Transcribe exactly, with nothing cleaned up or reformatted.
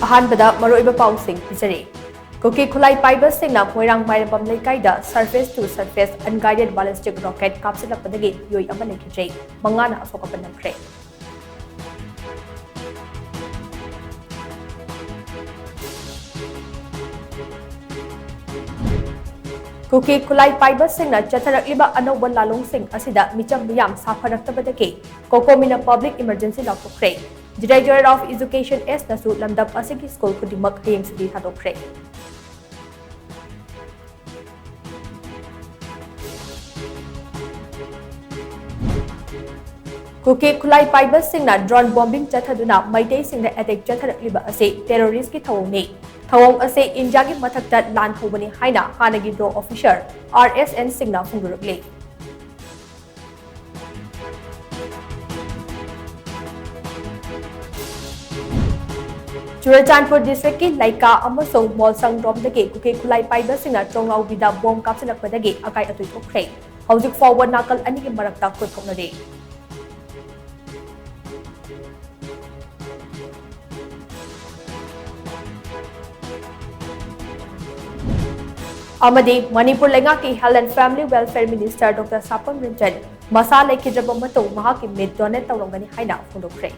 ꯑꯍꯥꯟꯕꯗ ꯃꯔꯨꯑꯣꯏꯕ ꯄꯥꯎꯁꯤꯡ ꯄꯤꯖꯔꯤ꯫ ꯀꯨꯀꯤ ꯈꯨꯠꯂꯥꯏ ꯄꯥꯏꯕꯁꯤꯡꯅ ꯃꯣꯏꯔꯥꯡ ꯃꯥꯏꯔꯝꯕꯝ ꯂꯩꯀꯥꯏꯗ surface to surface unguided ballistic rocket ꯀꯥꯞꯁꯤꯜꯂꯛꯄꯗꯒꯤ ꯃꯤꯑꯣꯏ ꯑꯃ ꯂꯩꯈꯤꯗ꯭ꯔꯦ, ꯃꯉꯥꯅ ꯑꯁꯣꯛ ꯑꯄꯟ ꯅꯪꯈ꯭ꯔꯦ꯫ ꯀꯨꯀꯤ ꯈꯨꯠꯂꯥꯏ ꯄꯥꯏꯕꯁꯤꯡꯅ ꯆꯠꯊꯔꯛꯂꯤꯕ ꯑꯅꯧꯕ ꯂꯥꯂꯣꯡꯁꯤꯡ ꯑꯁꯤꯗ ꯃꯤꯆꯝ ꯃꯤꯌꯥꯝ ꯁꯥꯐꯔꯛꯇꯕꯗꯒꯤ ꯀꯣꯀꯣꯃꯤꯅ public emergency ꯂꯥꯎꯊꯣꯛꯈ꯭ꯔꯦ꯫ Director of Education S ꯅꯁꯨ ꯂꯝꯗꯝ ꯑꯁꯤꯒꯤ ꯁ꯭ꯀꯨꯜ ꯈꯨꯗꯤꯡꯃꯛ ꯍꯌꯦꯡ ꯁꯨꯇꯤ ꯊꯥꯗꯣꯛꯈ꯭ꯔꯦ꯫ ꯀꯨꯀꯤ ꯈꯨꯠꯂꯥꯏ ꯄꯥꯏꯕꯁꯤꯡꯅ drone bombing ꯆꯠꯊꯗꯨꯅ ꯃꯩꯇꯩꯁꯤꯡꯗ attack ꯆꯠꯊꯔꯛꯂꯤꯕ ꯑꯁꯤ terrorist ꯀꯤ ꯊꯧꯑꯣꯡꯅꯤ꯫ ꯊꯧꯑꯣꯡ ꯑꯁꯤ ꯏꯟꯗꯤꯌꯥꯒꯤ ꯃꯊꯛꯇ ꯂꯥꯟ ꯍꯧꯕꯅꯤ ꯍꯥꯏꯅ ꯍꯥꯟꯅꯒꯤ DoO officer R S N ꯁꯤꯡꯅ ꯐꯣꯡꯗꯣꯔꯛꯂꯤ꯫ ꯆꯨꯔꯆꯥꯟꯄꯨꯔ district ꯀꯤ ꯂꯩꯀꯥ ꯑꯃꯁꯨꯡ ꯃꯣꯜꯁꯪꯔꯣꯝꯗꯒꯤ ꯀꯨꯀꯤ ꯈꯨꯠꯂꯥꯏ ꯄꯥꯏꯕꯁꯤꯡꯅ ꯆꯣꯡꯂꯥꯎꯕꯤꯗ bomb ꯀꯥꯞꯁꯤꯜꯂꯛꯄꯗꯒꯤ ꯑꯀꯥꯏ ꯑꯇꯣꯏ ꯊꯣꯛꯈ꯭ꯔꯦ꯫ ꯍꯧꯖꯤꯛ ꯐꯥꯎꯕ ꯅꯥꯀꯜ ꯑꯅꯤꯒꯤ ꯃꯔꯛꯇ ꯈꯨꯠ ꯊꯣꯛꯅꯔꯤ꯫ ꯑꯃꯗꯤ ꯃꯅꯤꯄꯨꯔ ꯂꯩꯉꯥꯛꯀꯤ Health and Family Welfare Minister Doctor ꯁꯥꯄꯝ Ranjan ꯃꯁꯥ ꯂꯩꯈꯤꯗ꯭ꯔꯕ ꯃꯇꯨꯡ ꯃꯍꯥꯛꯀꯤ ꯃꯤꯠ donate ꯇꯧꯔꯝꯒꯅꯤ ꯍꯥꯏꯅ ꯐꯣꯡꯗꯣꯛꯈ꯭ꯔꯦ꯫